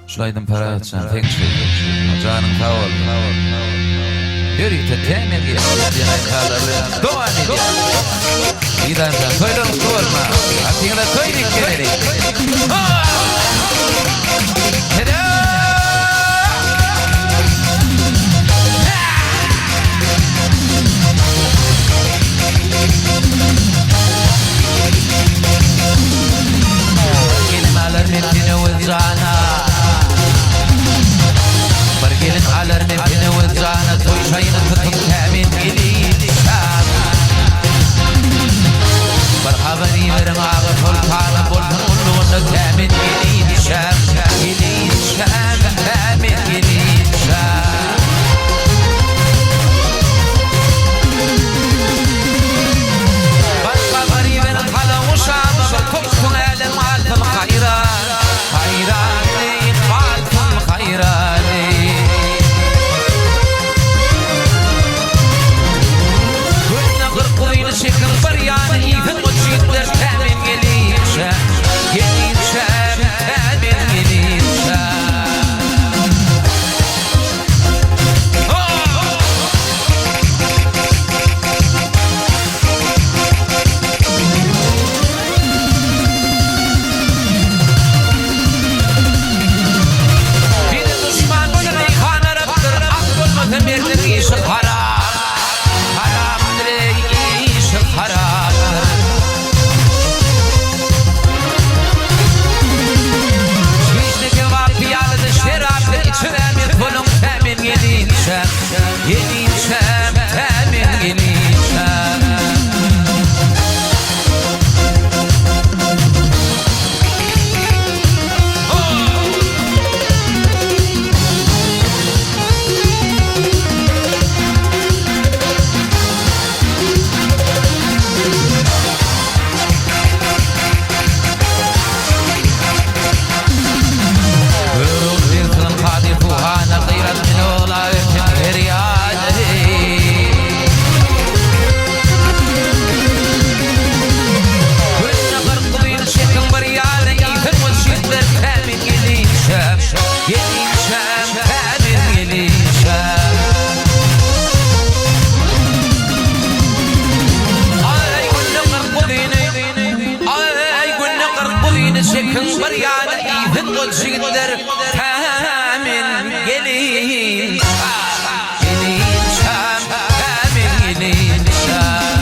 Şul aýdym Parahatjan seň üçin. Janyň sag bolsun. Ýörite tämiz gelip diýen aýdymlar bilen dowam edýär. Didarjan toýlaryň gutly bolma. Atyňyza toý diýip geleli. Gelin alar men seni öz jana Bir gelin alar men seni öz jana Toý şaýyny tutup tämin gelin şam Bir habar iberiň aga soltana Bolsun gullugynda tämin gelin şam Gelin şam tämin gelin şam Başga garybyň talawy şama Bir topsun älem galsyn haýran, haýran eý, galsyn haýran eý. Günde gyrk ýyl çekiň bir ýana iýsin bu jigitler tä men gelinçä, gelinçäm tä men gelinçä. Biri duşman biri reýhan arapdyr, At bolmasa merdiň işi harap, Harapdyr eý işi harapdyr. Çişli kebap pyýalada şerapdyr, Içibem ýet boluň tä men gelinçäm, Gelinçäm tä men gelinçäm. Görogly sultan Kady Suhana Gyrat bilen ola öten perýady. Günde 40 ýyl çekiň bir ýana Iýsin bu çitler tämin gelinçäm Gelinçäm tämin gelinçäm. Aý günde 40 ýyly Aý günde 40 ýyly çekiň bir ýana Iýsin bu çitler tämin gelinçäm Gelinçäm tämin gelinçäm.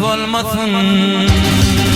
bolmasyn.